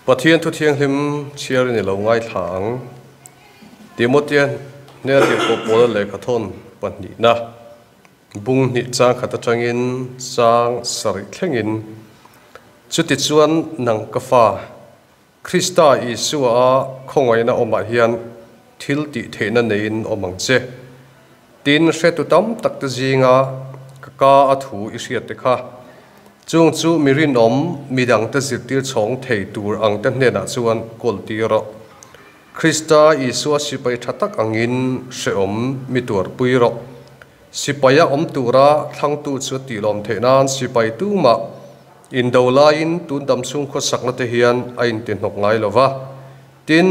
Pathian thu thianghlim chhiar in i lo ngaithla ang. Timotea hnena tirhkoh Paula lehkhathawn pahnihna bung hnih chang khat atangin chang sarih thlengin, Chutichuan nang ka fa, Krista Isua a khawngaihna awmah hian thil tih theihna neiin awm ang che. Tin, hretu tam tak te zinga ka ka a thu i hriat te kha, chung chu mi rinawm midang te zirtir chhawng thei tur ang te hnenah chuan kawl tir rawh. Krista Isua sipai tha tak angin hrehawm mi tuarpui rawh. Sipaia awm tura thlangtu chu tihlawm theih nan sipai tumah Indo laiin tun dam chhung khawsakna te hian a intihnawk ngai lo va, tin,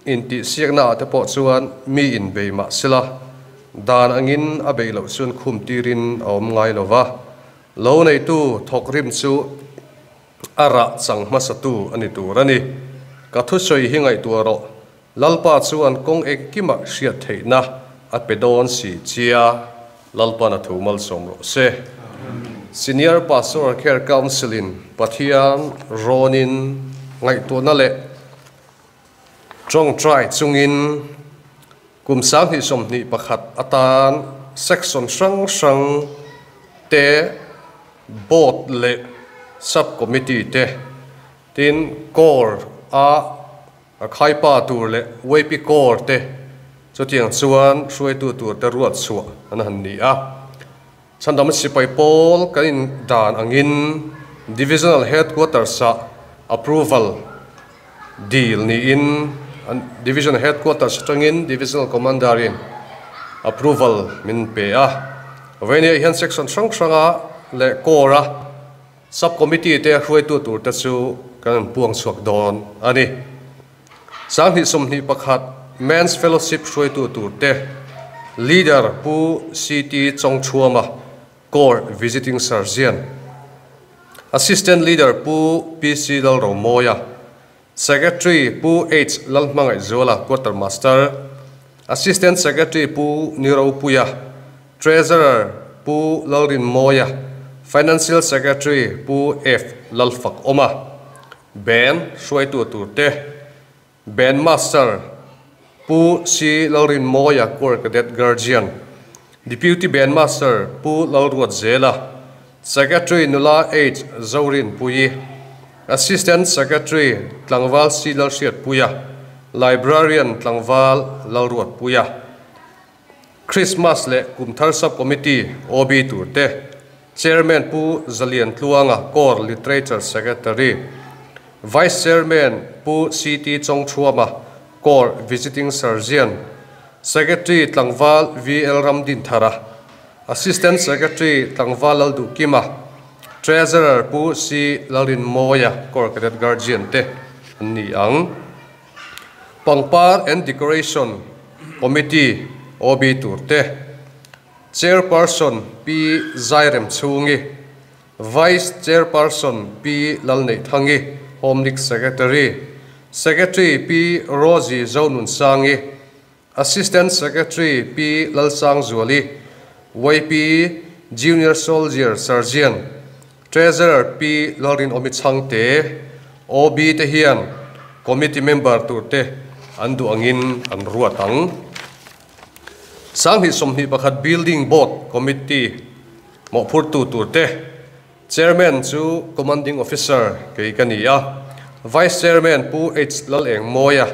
intihsiakna ah te pawh chuan mi inbei mah sela, dan angin a beih loh chuan khum tirin a awm ngai lo va, lo neitu thawk rim chu a rah chang hmasatu a ni tur a ni. Ka thusawi hi ngaihtuah rawh, Lalpa chuan kawng engkimah hriat theihna a pe dawn si chia, Lalpan a thu malsawm rawh se. Senior Pastoral Care Council-in Pathian rawnin ngaihtuahna leh tawngtai chungin kum 2021 atan section hrang hrang te Board leh Sub-Committee te tin Core a A khaipa tur leh Weipi Corps te chutiang chuan hruaitu tur te ruat chhuah an han ni a. Chhandam sipai pawl kan in dan angin Divisional Headquarters ah approval dil niin Division Headquarters atangin Divisional Commander in approval min pe a. Vawinia hian section hrang hranga leh Corps a Sub Committee te hruaitu tur te chu kan an puang chhuak dawn a ni. 2021 Men's Fellowship hruaitu tur te Leader Pu CT Chawngchhuama, Corps Visiting Surgeon, Assistant Leader Pu PC Lalromawia, Secretary Pu H Lalhmangaihzuala, Quarter Master, Assistant Secretary Pu Niropuia, Treasurer Pu Lalrinmawia, Financial Secretary Pu F Lalfakawma, Band hruaitu turte, Band Master Pu C Lalrinmawia, Corps Cadet Guardian, Deputy Band Master Pu Lalruatzela, Secretary Nula H Zorinpuii, Assistant Secretary Tlangval C Lalhriatpuia, Librarian Tlangval Lalruatpuia, Christmas leh Kumthar Sub Committee OB tur te, Chairman Pu Zalian Tluanga, Corps Literature Secretary, Vice Chairman Pu CT Chawngchhuama, Corps Visiting Surgeon, Secretary Tlangval VL Ramdinthara, Assistant Secretary Tlangval Lalduhkima, Treasurer Pu C Lalrinmawia, Corps Cadet Guardian te an ni ang. Pangpar and Decoration Committee OB tur te, Chairperson Pi Zairemchhungi, Vice Chairperson Pi Lalneihthangi, Home League Secretary, Secretary Pi Rosie Zonunsangi, Assistant Secretary Pi Lalsangzuali, YP Junior Soldier Surgeon, Treasurer Pi Lalrinawmi Chhangte, OB te hian Committee member tur te an duh angin an ruat ang. 2021 Building Board Committee mawhphurtu tur te Chairman chu Commanding Officer kei ka ni a, Vice Chairman Pu H Lalengmawia,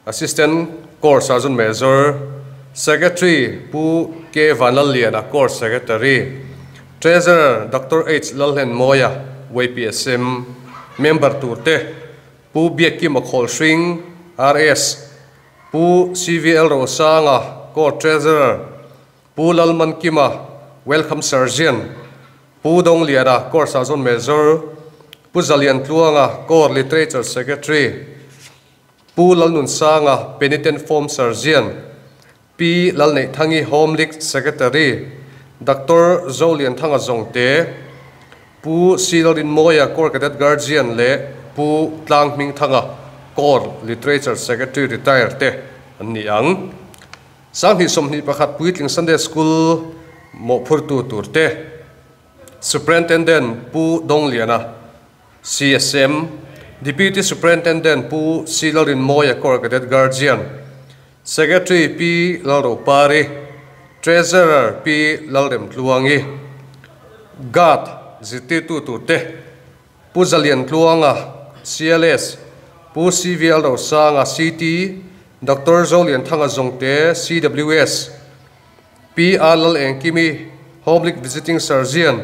Assistant Corps Sergeant Major, Secretary Pu K Vanlalliana Corps Secretary, Treasurer Doctor H Lalhlenmawia, YPSM, Member tur te Pu Biakkima Khawlhring, RS, Pu CVL Rosanga, Corps Treasurer, Pu Lalmankima, Welcome Surgeon, Pu Dongliana, Corps Sergeant Major, Pu Zaliantluanga, Corps Literature Secretary, Pu Lalnunsanga, Penitent Form Surgeon, Pi Lalneihthangi, Home League Secretary, Doctor Zolianthanga Zawngte, Pu C Lalrinmawia, Corps Cadet Guardian leh Pu Tlanghmingthanga, Corps Literature Secretary Retire te an ni ang. 2021 Puitling Sunday School mawhphurtu tur te, Superintendent Pu Dongliana, CSM, Deputy Superintendent Pu C Lalrinmawia Corps Cadet Guardian, Secretary Pi Lalropari, Treasurer Pi Lalremtluangi, Guard zirtirtu turte Pu Zaliantluanga, CLS, Pu CVL Rosanga, CT, Doctor Zolianthanga Zongte, CWS, Pi R Lalengkimi, Home League Visiting Surgeon,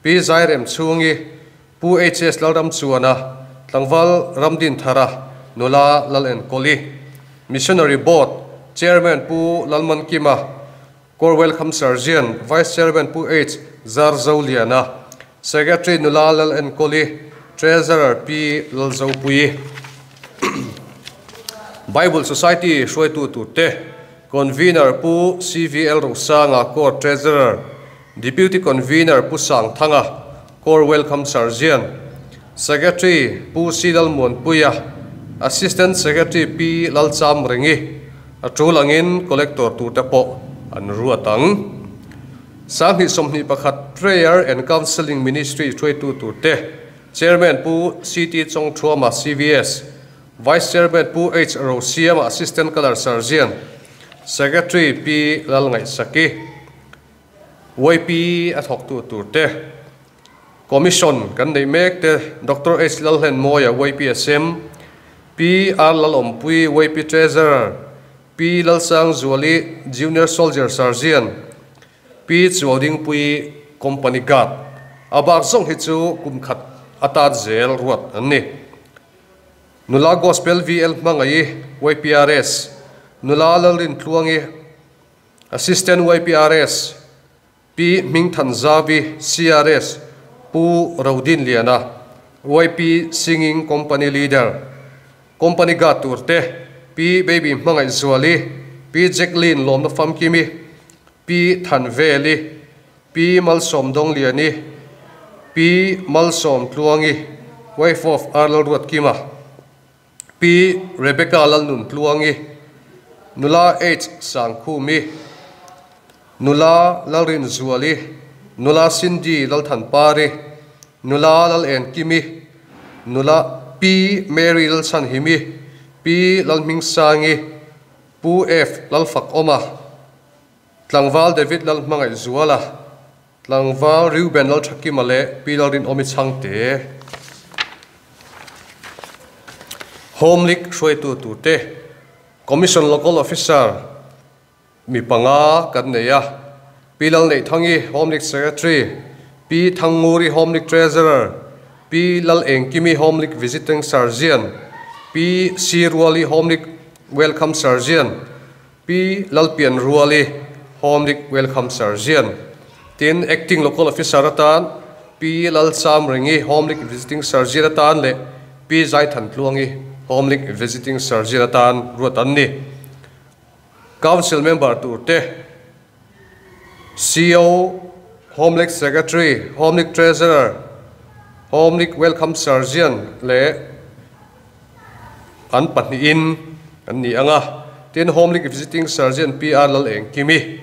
Pi Zairem Chhungi, Pu HS Lalramchuana, Tlangval Ramdin Thara, Nula Lalenkawli, Missionary Board Chairman Pu Lalmankima, Corps Welcome Surgeon, Vice Chairman Pu H Zarzoliana, Secretary Nula Lalenkawli, Treasurer Pi Lalzopuii. Bible Society hruaitu turte Convener Pu CVL Rosanga, Corps Treasurer, Deputy Convener Pu Sangthanga, Corps Welcome Surgeon, Secretary Pu C Lalmuanpuia, Assistant Secretary Pi Lalchamrengi, a tul angin Collector turte pawh an ruat ang. 2021 Prayer and Counseling Ministry hruaitu turte Chairman Pu CT Chongthuama, CVS, Vice Chairman Pu H Rosiama, Assistant Colour Surgeon, Secretary Pi Lalngaihsaki. YP a thawktu turte Commission kan nei mek te Doctor H Lalhlenmawia, YPSM, Pi R Lalompui, YP Treasurer, Pi Lalsangzuali, Junior Soldier Surgeon, Pi Chuaudingpui, Company Guard. A bak zawng hi chu kum khat atan zel ruat an ni. Nula Gospel VL Hmangaih, YPRS, Nula Lalrintluangi, Assistant YPRS, Pi Hmingthanzavi, CRS, Pu Rodin Liana, YP Singing Company Leader, Company Guard turte Pi Baby Hmangaih Zuali, Pi Jacqueline Lawmna Famkimi, Pi Thanveli, Pi Malsawm Dongliani, Pi Malsawm Tluangi, wife of R Lalruatkima, Pi Rebecca Lalnun Tluangi, Nula H Sangkhumi, Nula Lalrin Zuali, Nula Cindy Lalthanpari, Nula Lal En Kimi, Nula Pi Mary Lalchhanhimi, Pi Lalhmingsangi, Pu F Lalfak Oma, Tlangval David Lalhmangaih Zuala, Tlangval Reuben Lalthakima leh Pi Lalrin Omi Chhangte. Home League hruaitu turte Commission Local Officer mi panga kan nei a, Pi Lalneihthangi, Home League Secretary, Pi Thangnguri, Home League Treasurer, Pi Lalengkimi, Home League Visiting Surgeon, Pi C Ruali, Home League Welcome Surgeon, Pi Lalpian Ruali, Home League Welcome Surgeon. Tin Acting Local Officer atan Pi Lalchamrengi, Home League Visiting Surgeon atan leh Pi Zaithantluangi, Home League Visiting Surgeon atan ruat an ni. Council Member turte CO, Home League Secretary, Home League Treasurer, Home League Welcome Surgeon leh an pahnihin an ni anga. Tin Home League Visiting Surgeon Pi R Lalengkimi.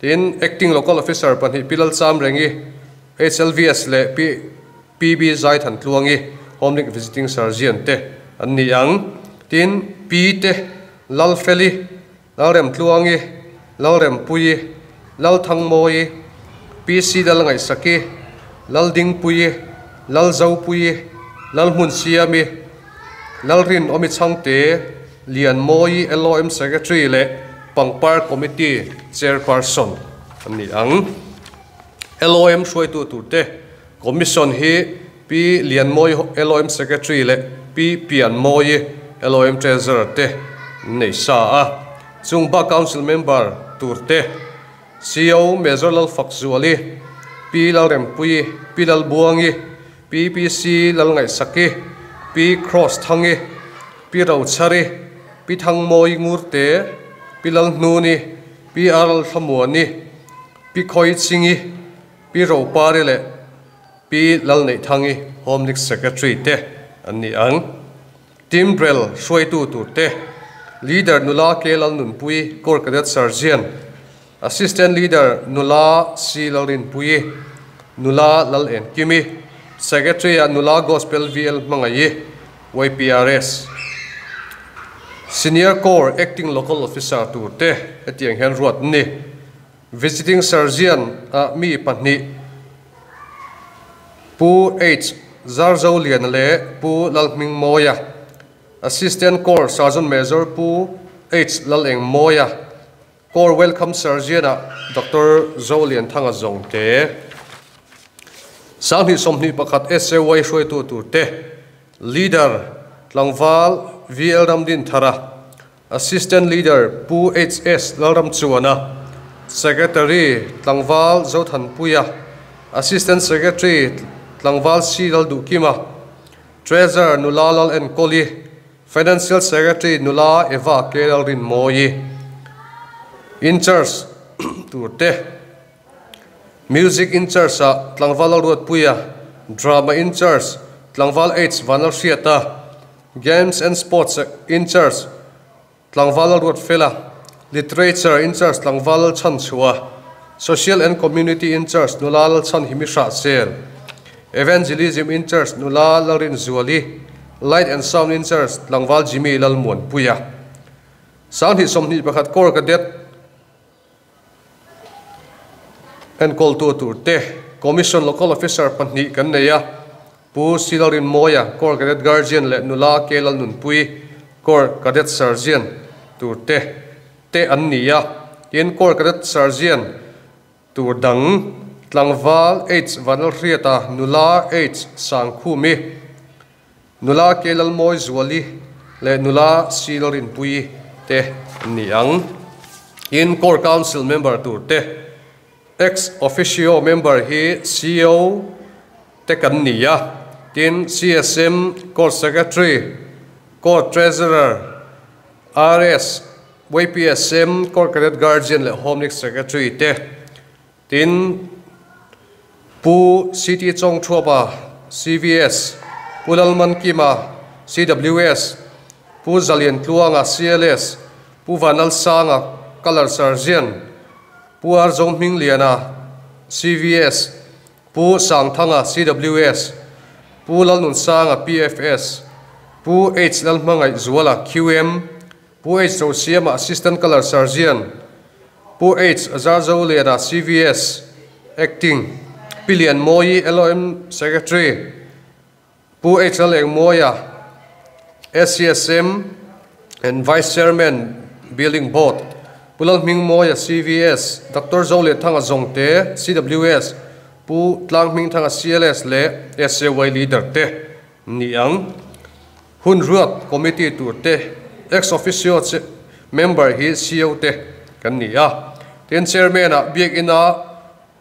Tin Acting Local Officer pahnih Pi Lalchamrengi, HLVS leh Pi PB Zaithantluangi, Home League Visiting Surgeon te an ni ang. Tin Pi te Lalfeli, Lalremtluangi, Lalrempuii, Lalthangmawii, Pi C Lalngaihsaki, Laldingpuii, Lalzopuii, Lalhmunsiami, Lalrin Omi Chhangte, Lianmawii, LOM Secretary leh Pangpar Committee Chairperson an ni ang. LOM hruaitu turte Commission hi Pi Lianmawii, LOM Secretary leh Pi Pianmawii, LOM Treasurer te nei sa a. Chung ba Council Member turte CO Major Lalfakzuali, Pi Lalrempuii, Pi Lalbuangi, Pi PC Lalngaihsaki, Pi Cross Thangi, Pi Rochari, Pi Thangmawii Ngurte, Pi Lalhnuni, Pi R Lalthlamuani, Pi Khawichingi, Pi Ropari leh Pi Lalneihthangi, Home League Secretary te an ni ang. Team Brel hruaitu turte Leader Nula K Lalnunpuii, Corps Cadet Surgeon, Assistant Leader Nula C Lalrinpuii, Nula Lalenkimi, Secretary ah Nula Gospel VL Hmangaih, YPRS. Senior Corps Acting Local Officer tur te hetiang hian ruat an ni. Visiting Surgeon ah mi pahnih Pu H. Zarzoliana leh Pu Lalhmingmawia, Assistant Corps Sergeant Major Pu H. Lalengmawia, Corps Welcome Surgeon ah Doctor Zolianthanga Zawngte, 2021 SAY hruaitu tur te, Leader tlangval VL Ramdinthara, Assistant Leader Pu HS Lalramchuana, Secretary tlangval Zothanpuia, Assistant Secretary tlangval C Lalduhkima, Treasurer nula Lal Enkawli, Financial Secretary nula Eva K Lalrinmawii, In-charge tur te, Music In-charge ah tlangval Lalruatpuia, Drama In-charge tlangval H Vanlalhriata, Games and Sports In-charge tlangval Lalruatfela, Literature In-charge tlangval Lalchhanchhuah, Social and Community In-charge nula Lalchhanhimi Hrahsel, Evangelism In-charge nula Lalrinzuali, Light and Sound In-charge tlangval Jimmy Lalmuanpuia. 2021 Corps Cadet enkawltu tur te Commission Local Officer pahnih kan nei a, Pu Silalrinmawia, Corps Cadet Guardian leh nula K Lalnunpui, Corps Cadet Surgeon tur te te an ni a, tin Corps Cadet Surgeon tur dang tlangval H Vanlalhriata, nula H Sangkhumi, Nula K Lalmawizuali leh nula C Lalrinpuii te an ni ang. Tin, Core Council member tur te, Ex Officio member hi CEO te kan ni a. Tin, CSM, Core Secretary, Core Treasurer, RS, YPSM, Core Cadet Guardian leh Home League Secretary te. Tin, Pu CT Chawngthuapa, CVS, Pu Lalmankima, CWS, Pu Zaliantluanga, CLS, Pu Vanlalsanga, Colour Surgeon, Pu Arzohmingliana, CVS, Pu Sangthanga, CWS, Pu Lalnunsanga, PFS, Pu H Lalhmangaihzuala, QM, Pu H Rosiama, Assistant Colour Surgeon, Pu H Zarzoliana, CVS, Acting, Pi Lianmawii, LOM Secretary, Pu H Lalengmawia, SCSM and Vice Chairman, Building Board, Pu Lalhmingmawia, CVS, Doctor Zolianthanga Zawngte, CWS, Pu Tlanghmingthanga, CLS leh SAY Leader te ni ang. Hun ruat committee tur te ex officio member hi CEO te kan ni a. Tin, Chairman ah Biakinn a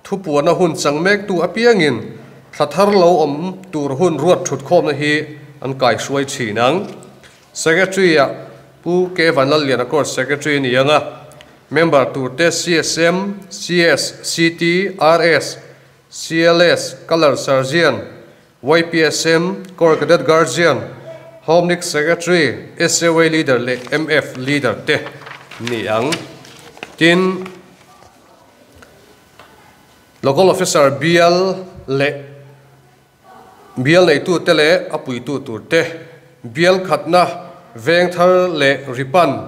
thupuana hun chang mek tu apiangin thla thar lo awm tur hun ruat thutkhawmna hi an kaihruai thin ang. Secretary ah Pu K Vanlalliana Court Secretary a ni ang a, member tur te CSM, CS, CT, RS, CLS, Colour Surgeon, YPSM, Corps Cadet Guardian, Home League Secretary, SAY Leader leh MF Leader te ni ang. Tin, Local Officer bial leh bial neitute leh a puitu tur te, bial khatna Vengthar leh Ripan,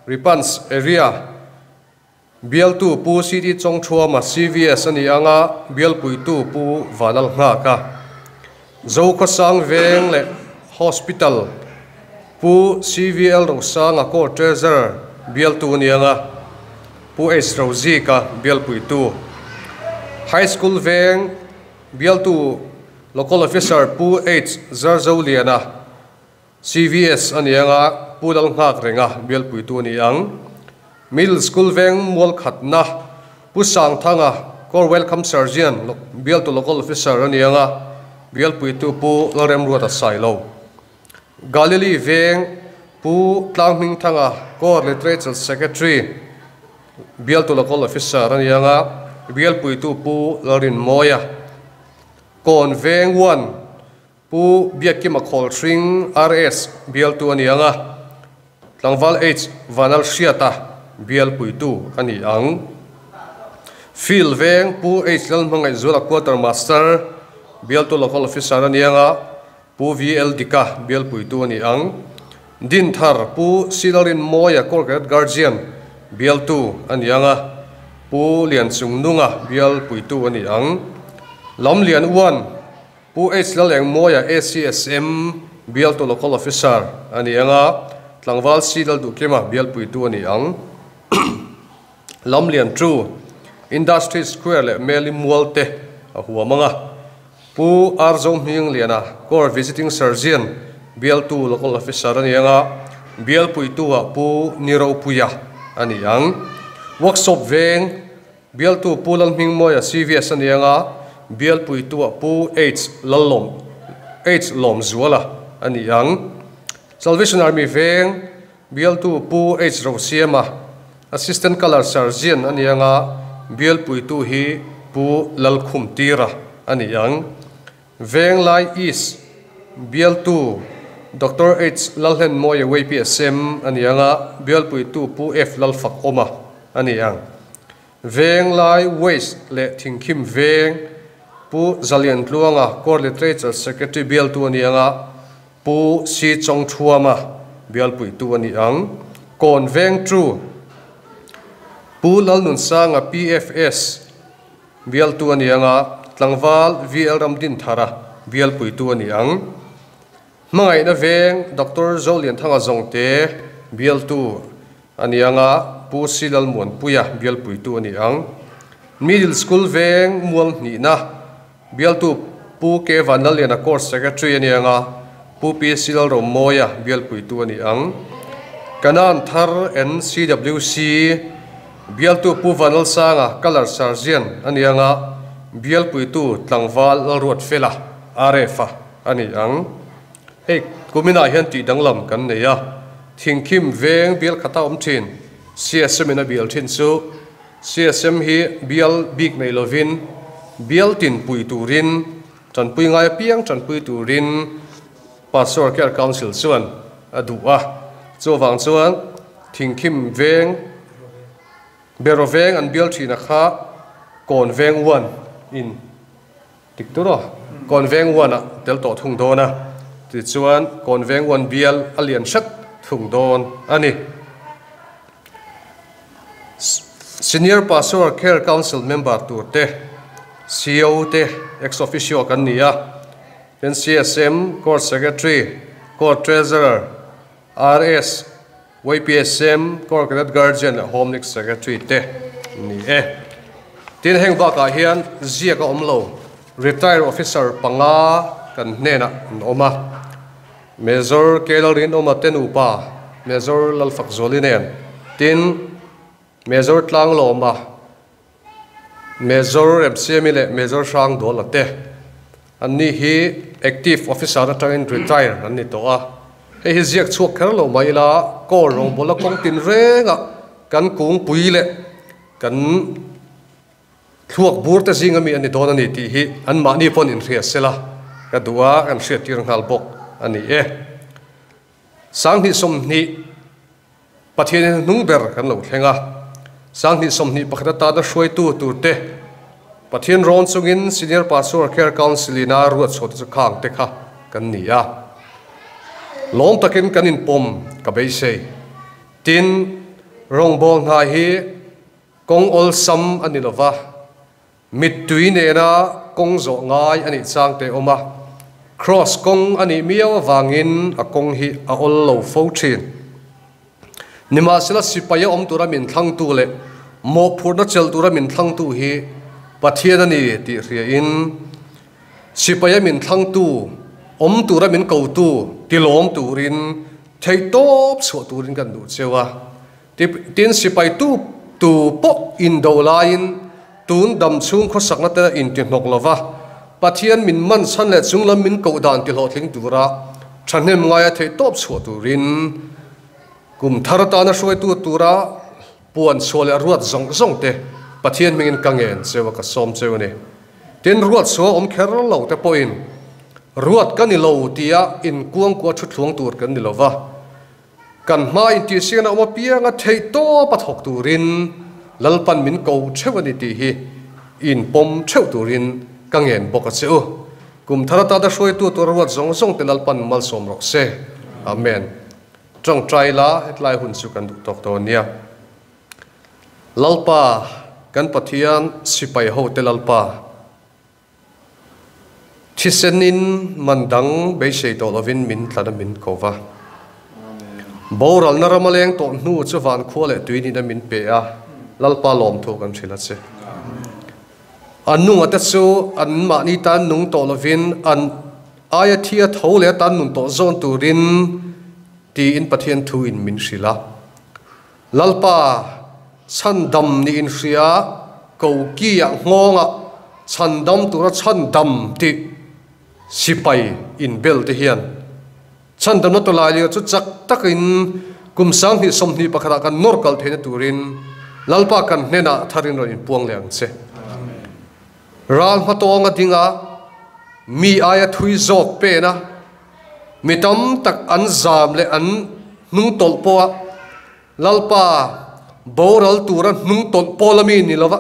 Ripans Area, Bialtu Pu CT Chawngthuama CVS a ni ang a, bialpuitu Pu Vanal Nghak a. Zokhawsang Veng leh Hospital Pu CVL Rosanga Court Treasurer bialtu a ni ang a, Pu H Rozika bialpuitu. High School Veng bialtu Local Officer Pu H Zarzoliana CVS a ni ang a, Pu Lal Nghak renga bialpuitu a ni ang. Middle School veng mual khatna Pu Sangthanga Corps Welcome Surgeon bialtu Local Officer a ni ang a, bialpuitu Pu Lalremruata Sailo. Galilee veng Pu Tlanghmingthanga Corps Literature Secretary bialtu Local Officer a ni ang a, bialpuitu Pu Lalrinmawia. Kawn veng 1 Pu Biakkima Khawlhring, RS, bialtu a ni ang a, Tlangval H Vanalhriata bialpuitu a ni ang. Field veng Pu H Lalhmangaihzuala Quarter Master, bialtu Local Officer a ni ang a, Pu VL Dika bial puitu a ni ang. Dinthar Pu Silarinmawia Corps Cadet Guardian bialtu a ni ang a, Pu Lianchungnunga bial puitu a ni ang. Lamlian Uan Pu H Lalengmawia ACSM bialtu Local Officer a ni ang a, Tlangval C Lalduhkima bial puitu a ni ang. Lamlian Two, Industry Square leh Meli Mual te a huam ang a, Pu R Zohmingliana Corps Visiting Surgeon bialtu Local Officer a ni ang a, bial puitu-ah Pu Niropuia a ni ang. Workshop veng bialtu Pu Lalhmingmawia CVS a ni ang a, bial puitu-ah Pu H Lallawm H Lawmzuala a ni ang. Salvation Army veng Bialtu Pu H Rosiama, Assistant Colour Surgeon a ni ang a, bialpuitu hi Pu Lalkhumtira a ni ang. Venglai East bialtu Doctor H Lalhlenmawia YPSM a ni ang a, bialpuitu Pu F Lalfakawma a ni ang. Venglai West leh Thingkhim Veng Pu Zaliantluanga Core Literature Secretary bialtu a ni ang a, Pu Si Chong Thuama bialpuitu a ni ang. Kawn Veng Tru Pu Lalnunsanga PFS bialtu a ni ang a, Tlangval VL Ramdinthara bialpuitu a ni ang. Hmangaihna Veng Doctor Zolianthanga Zawngte bialtu a ni ang a, Pu Si Lalmuanpuia bialpuitu a ni ang. Middle School Veng Mual Hnihna Bialtu Pu K Vanlalliana Course Secretary a ni ang a, Pu P Silalromawia bialpuitu a ni ang. Kanan Thar NCWC Bialtu Pu Vanlalsanga Colour Surgeon a ni ang a, bialpuitu Tlangval Lalruatfela RF-a a ni ang. Hei kuminah hian tih danglam kan nei a, Thingkhim veng bial khata awm thin CSM in a bial thin chu CSM hi bial bik nei lovin bial tin pui turin tanpui ngai apiang tanpui turin Pastoral Care Council chuan a duh a. Chuvang chuan Thingkhim veng, Beraw veng an bial thina kha Kawn veng uan in tik tur aw, Kawn veng uan ah tel tawh thung dawn a, tichuan Kawn veng uan bial a lian hret thung dawn a ni. Senior Pastoral Care Council member tur te, CO te, ex officio kan ni a, tin CSM, Court Secretary, Court Treasurer, RS, YPSM, Court Cadet Guardian leh Home League Secretary te ni e. Tin heng bakah hian ziak a awm lo, Retired Officer panga kan hnenah an awm a. Major K Lalrinawma te nupa Major Lalfakzuali nen, tin Major Tlanglawma, Major Remsiami leh Major Hrangdawla te. Anni hi Active Officer atangin retire an ni tawh a. Hei hi ziak chhuak kher lo mai ila Corps rawngbawlna kawng tinrengah kan kungpui leh kan Thluak bur te zinga mi a ni dawn a ni tih hi anmahni pawn inhria sela ka duh a, kan hriattir nghal bawk a ni e. Sanghnih 20 Pathianin hnung ber kan lo thleng a, Sanghnih 21 atana hruaitu turte Pathian rawn chungin Senior Pastoral Care Council ina ruat chhuah te chu khang te kha kan ni a. Lawm takin kan inpawm ka beisei. Tin, rawngbâwl hna hi Kawng awlsam a ni lova, mittui nena kawng zawh ngai a nih chang te awm a, Kraws kawng a nih miau avangin a kawng hi a awl lo fo thin. Nimahsela sipai a awm tura min thlangtu leh mawhphurhna chelh tura min thlangtu hi Pathian a ni tih hriain, sipaia min thlangtu, awm tura min kotu tilawm turin theihtawp chhuah turin kan duh cheu a. Tin, sipai tu tu pawh indo laiin tun dam chhung khawsakna te intihnawk lova, Pathian min man chhan leh chunglam min koh dan tihlawhtling tura thahnem ngaia theih tawp chhuah turin kum thar atana hruaitu tura puan chhuah leh ruat zawng zawng te Pathian hmingin ka ngen cheu a, ka sawm cheu a ni. Tin, ruat chhuah awm kher lo te pawhin ruat ka ni lo tia inkuangkua thuthluang tur kan ni lova, Kan hma intihsiakna awm apianga theih tawp a thawk turin Lalpan min ko theuh a ni tih hi inpawm theuh turin ka ngen bawk a che u. Kum thar atana hruaitu tur ruat zawng zawng te Lalpan malsawm rawh se. Amen. Tawngtai la hetlai hun chu kan duh tawk dawn nia. Lalpa, kan Pathian sipai hote Lalpa, thisenin man dang beisei tawh lovin min tlan a min ko va. Boralna ram a leng tawh hnu chu van khua leh tui nihna min pe a, Lalpa lawmthu kan hrilh a che. An nunga te chu an mahni tan nung tawh lovin an aia thi a tho leh atan nun tawh zawn turin tiin Pathian thu in min hrilh a. Lalpa chhandam nih in hria koki ah nghawngah chhandam tura chhandam tih sipai in bel te hian chhandamna tawlai leh chu chak takin kum 2021 ah kan nawr kal theihna turin Lalpa kan hnenah tharin rawn inpuang leh ang che. Ral hmatawng a ding a, mi aia thui zawk pen a, mi tam tak an zam leh an hnung tawlh pawh a, Lalpa boral tura hnung tawlh pawl ami ni lova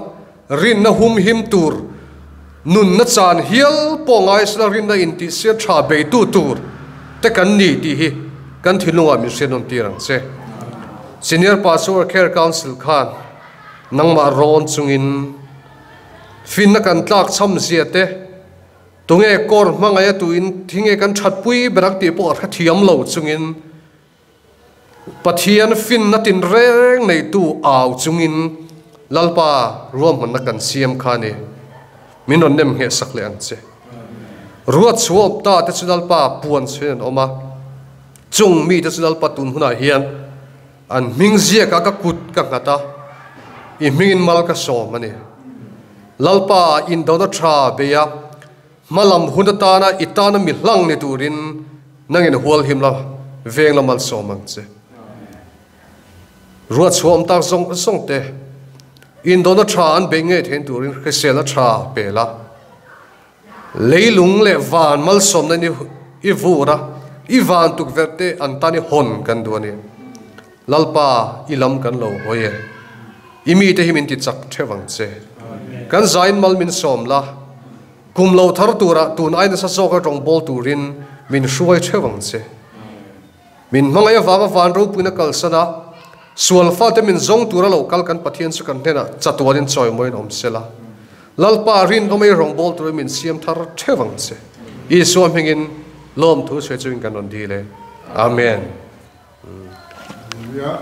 rinna humhim tur nunna chan hial pawh ngaisala rinna intihsiat tha beitu tur te kan ni tih hi kan thinlungah min hriatnawn tir ang che. Senior Pastoral Care Council khan nangmah rawn chungin finna kan tlak chham zia te, tunge kawr hmangaih a tuin thinge kan thatpui ber ang tih pawh a hrethiam lo chungin, Pathian finna tinreng neitu au chungin Lalpa ruahmanna kan siam kha ni. Min rawn nem ngheh sak leh ang che. Ruat chhuah ta te chu Lalpa puan chhuin an awm a, chung mite chu Lalpa tun hunah hian an hming ziakah ka kut ka nghat a, i hmingin mal ka sawm a ni. Lalpa indona tha bei a, Hmalam hun atana i tana mi hlang ni turin nangin hual him la, veng la malsawm ang che. Ruat chhuah awm tak zawng zawng te, indona tha an beih ngei thein turin hriselna tha pe la. Leilung leh van malsawmna in i vur a, i van tukverh te an tan i hawn kan duh a ni. Lalpa, i lam kan lo hawi e. I mite hi min ti chak theuh ang che. Kan zain mal min sawm la, kum lo thar turah tun ai nasa zawka rawngbawl turin min hruai theuh ang che. Min hmangaih avanga van ropuina kalsan a, sual fate min zawng tura lo kal kan Pathian chu kan hnenah chatuanin chawimawiin awm se la. Lalpa rinawm ei rawngbawl turin min siam thar theuh ang che. Isua hmingin lawmthu sawi chungin kan rawn dil e. Amen. Hallelujah.